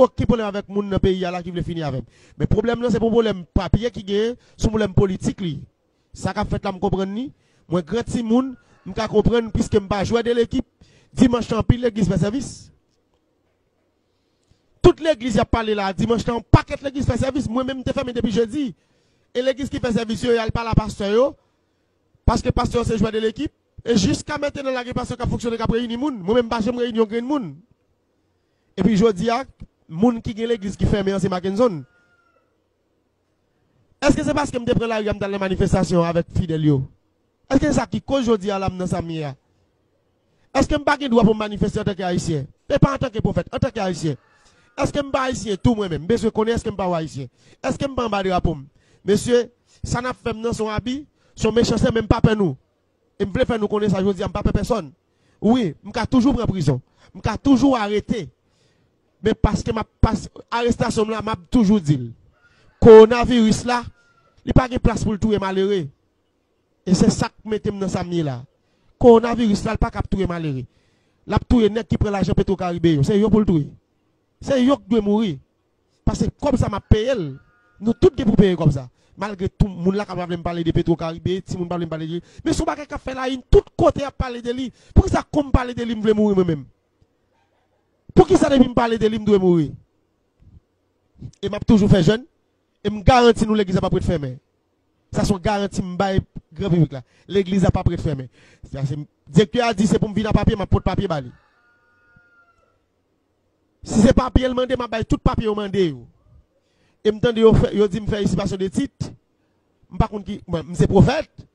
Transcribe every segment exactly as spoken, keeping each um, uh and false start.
okenn pwoblèm avèk moun nan peyi a la ki vle fini avè m. Men pwoblèm nan se pa yon pwoblèm papye ki genyen, se yon pwoblèm politik li. Sa k ap fèt la, m konprann li. Mwen gran timoun, m ka konprann piske m pa jwè de lekip. Dimanch lan anpil legliz fè sèvis. Tout legliz y ap pale la, dimanch lan yon pakèt legliz fè sèvis. Mwen menm m te fèmen depi jedi. E legliz ki fè sèvis yo, y al pale a pastè yo. Paske pastè yo se jwè de lekip. E jiska mentenan la gen pastè k ap fonksyone, k ap reyini moun. Mwen menm m pa janm reyini yon grenn moun. Epi jodi a, moun ki gen legliz ki fèmen an se Mackenson. Èske se paske m te pran lari a m t al nan manifestasyon avèk fidèl yo? Èske se sa ki koz jodi a la m nan sa m ye a? Èske m pa gen dwa pou m manifeste antanke Ayisyen? E pa antanke pwofèt, antanke Ayisyen. Èske m pa Ayisyen tou mwen menm? M bezwen konnen èske m pa yon Ayisyen. Èske m pa anba drapo m? Mesye, sa n ap fè m nan se yon abi, se yon mechanste, men m pa pè nou. E m vle fè nou konnen sa jodi a, m pa pè pèsòn. Wi, m ka toujou pran prizon. M ka toujou arete. Men paske m ap pas, arestasyon m la, m ap toujou di l. Kowonaviris la, li pa gen plas pou l touye malere. E se sa k mete m nan sa m ye la. Kowonaviris la, l pa kab touye malere. L ap touye nèg ki pran lajan Petro Caribe yo. Se yo pou l touye. Se yo k dwe mouri. Paske kòb sa m ap peye l. Nou tout gen pou peye kòb sa. Malgre tout moun la ka pa vle m pale de Petro Caribe, timoun pa vle m pale de li. Men se yon bagay k ap fè layin tout kote y ap pale de li. Poukisa kou m pale de li m vle mouri mwen menm? Poukisa depi m pale de li m dwe mouri? E m ap toujou fè jèn. E m garanti nou legliz la p ap ret fèmen. Sa se yon garanti m bay gran piblik la. Legliz la p ap ret fèmen. Sa se, direktè a di se pou m vin a papye, m ap pot papye ba li. Si se papye l mande, m ap bay tout papye yo mande yo. E m tande yo fè, yo di m fè isipasyon de tit. M pa konn ki, mwen, m se pwofèt.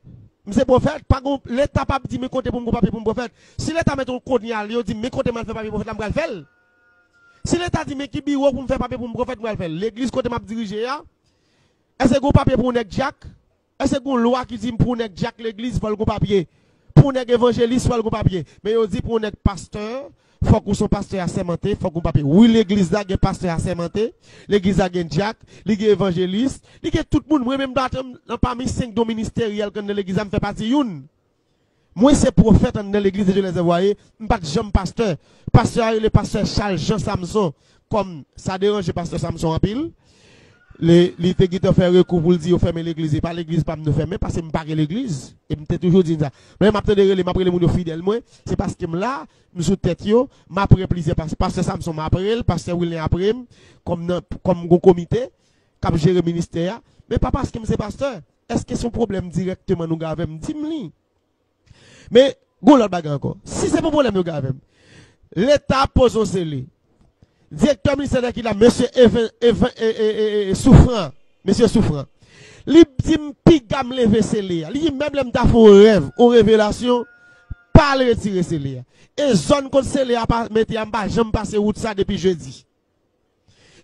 M se pwofèt, pa gon, Leta p ap di men kote pou m gon papye pou m pwofèt. Si Leta mete yon kounye a, yo di m men kote m al fè papye pwofèt la, m pral fè l. Si Leta di men ki biwo pou m fè papye pou m pwofèt, m pral fè l. Legliz kote m ap dirije a, èske gon papye pou yon nèg dyak? Èske gon lwa ki di pou yon nèg dyak legliz, fò l gon papye? Pou yon nèg evanjelis, fò l gon papye? Men yo di pou yon nèg pastè, fòk ou se yon pastè asèmante, fòk gon papye. Wi, legliz la gen pastè asèmante, legliz la gen dyak, li gen evanjelis, li gen tout moun. Mwen menm, datan m nan pami senk don ministeryèl k anndan legliz la, m fè pati youn. Mwen se pwofèt anndan legliz de Dye les Envoyés, m pa t janm pastè. Pastè a rele pastè Charles Jean Samson. Kòm sa deranje pastè Samson anpil, li, li te gentan fè rekou pou l di yo fèmen legliz. E pa legliz pa m nou fèmen, paske m pa gen legliz. E m te toujou di n sa. Men m ap tande rele, m ap rele moun yo fidèl mwen. Se paske m la, m sou tèt yo, m ap rele plizyè pastè. Pastè Samson, m ap rele l, pastè Wilner ap rele m, kòm nan, kòm gon komite k ap jere ministè a. Men pa paske m se pastè. Èske se yon pwoblèm dirèkteman nou gen avè m? Di m li. Men, gon lòt bagay ankò. Si se pou pwoblèm yo gen avè m, Leta ap poze yon sele. Direktè ministè de ki la, mesye Even, Even, e, e, e, e, Soufran. Mesye Soufran. Li di m piga m leve sele a. Li di menm lè m ta fè yon rèv, yon revelasyon, pa al retire sele a. E zòn kot sele a pa mete a, m pa janm pase wout sa depi jedi.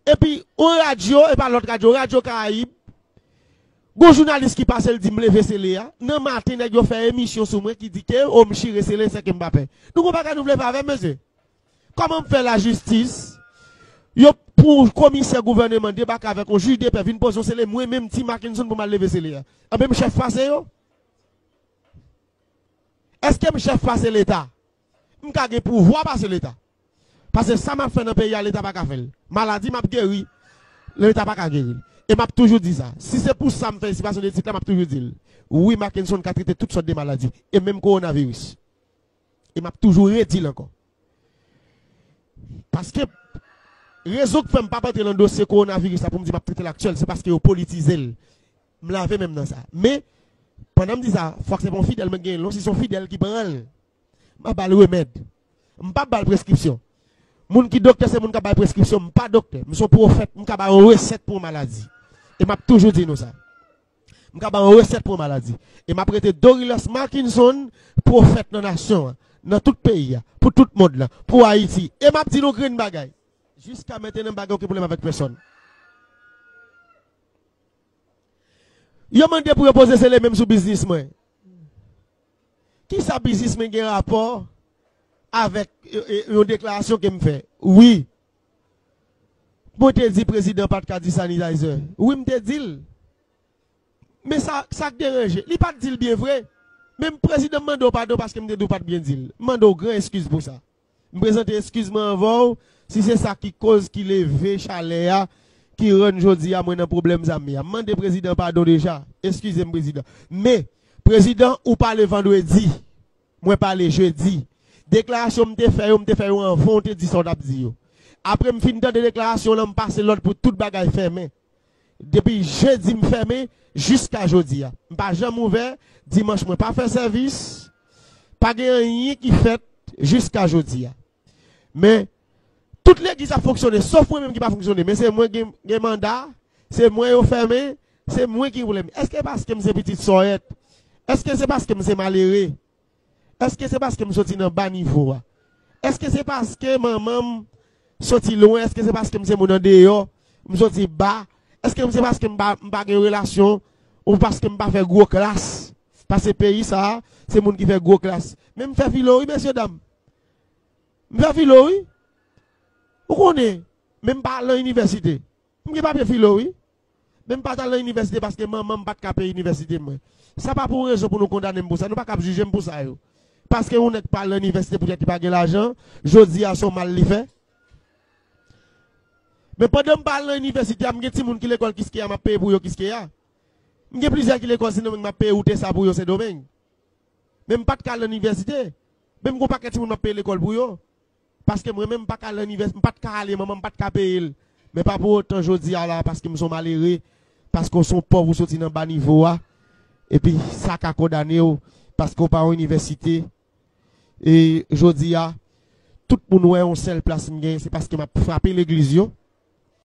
Epi, yon radyo, e pa lòt radyo, Radyo Karayib, gon jounalis ki pase l di m leve sele a. Nan maten, nèg yo fè emisyon sou mwen ki di ke, o, m chire sele, sèke m pa pè. Nou gon bagay nou vle fè avè m, mesye? Kòman m fè lajistis, yo, pou komisè gouvèneman debake avèk yon jij de pè, vin poze yon sele, mwen menm Ti Mackenson pou m al leve sele a? Anben, m chèf pase yo? Èske m chèf pase Leta? M ka gen pouvwa pase Leta. Paske sa m ap fè nan peyi a, Leta pa ka fè l. Maladi m ap geri, Leta pa ka geri l. E m ap toujou di sa. Si se pou sa m fè esipasyon de tit la, m ap toujou di l. Wi, Mackenson ka trete tout sòt de maladi. E menm kowonaviris. E m ap toujou redi l ankò. Paske rezon k fè m p ap antre nan dosye kowonaviris la pou m di m ap trete l aktyèl, se paske yo politize l. M lave men m nan sa. Men, pandan m di sa, fòk se pa yon fidèl mwen genyen l non, si se yon fidèl ki pran l, m ap ba l remèd. M p ap ba l preskripsyon. Moun ki doktè se moun k ap bay preskripsyon, m pa doktè. M se yon pwofèt, m ka ba yon resèt pou yon maladi. E m ap toujou di nou sa. M ka ba yon resèt pou yon maladi. E m ap rete Dorilus Mackenson, pwofèt nan nasyon an, nan tout peyi a, pou tout mond lan, pou Ayiti. E m ap di nou grenn bagay. Jiska mentenan, m pa gen okenn pwoblèm avèk pèsonn. Yo mande pou yo poze sele menm sou biznis mwen. Kisa biznis mwen gen rapò avèk, e, e, yon deklarasyon ke m fè? Wi. Mwen te di prezidan pa t ka di sanitizer. Wi, m te di l. Men sa, sa k deranje, li pa t di l byen vre. Menm prezidan m mande w padon paske m te di w pa t byen di l. M mande w gran eskiz pou sa. M prezante eskiz mwen anvan w, si se sa ki koz ki leve chalè a, ki rann jodi a mwen nan pwoblèm sa m ye a. M mande prezidan padon deja. Eskize m, prezidan. Men, prezidan, ou pale vandredi. Mwen pale jedi. Deklarasyon m te fè yo, m te fè yo anvan w te di sa w t ap di yo. Apre m fin tande deklarasyon w lan, m pase lòd pou tout bagay fèmen. Depi jedi m fèmen jiska jodi a. M pa janm ouvè. Dimanch mwen pa fè sèvis. Pa gen anyen ki fèt jiska jodi a. Men, tout legliz ap fonksyone, sof mwen menm ki pa fonksyone. Men se mwen gen, gen manda, se mwen yo fèmen, se mwen ki gen pwoblèm. Èske paske m se pitit sòyèt? Èske se paske m se malere? Èske se paske m soti nan ba nivo a? Èske se paske manman m soti lwen? Èske se paske m se moun andeyò? M soti ba? Èske se paske m pa, m pa gen relasyon? Ou paske m pa fè gwo klas? Paske peyi sa a, se moun ki fè gwo klas. Men m fè filo, wi, mesye dam. M fè filo, wi. Ou konnen, men m pa al nan inivèsite. M gen papye filo, wi. Men m pa t al nan inivèsite paske manman m pa t ka peye inivèsite mwen. Sa pa pou rezon pou nou kondane m pou sa. Nou pa kab jije m pou sa yo. Paske yon nèg pa al nan inivèsite poutèt li pa gen lajan, jodi a se yon mal li fè. Men pandan m pa al nan inivèsite a, m gen timoun ki lekòl Kiskeya, m ap peye pou yo Kiskeya. M gen plizyè ki lekòl Sendomeng, m ap peye wout sa pou yo Sendomeng. Men m pa t ka al nan inivèsite. Men m gen yon pakèt timoun m ap peye lekòl pou yo. Paske mwen menm m pa ka al nan inivès-, m pa t ka ale, manman m pa t ka peye l. Men pa pou otan jodi a la, paske m se yon malere, paske w se yon pòv, ou soti nan ba nivo a, epi sa ka kondane w, paske w pa yon inivèsite. E jodi a, tout moun wè yon sèl plas m genyen, se paske m ap frape legliz yo,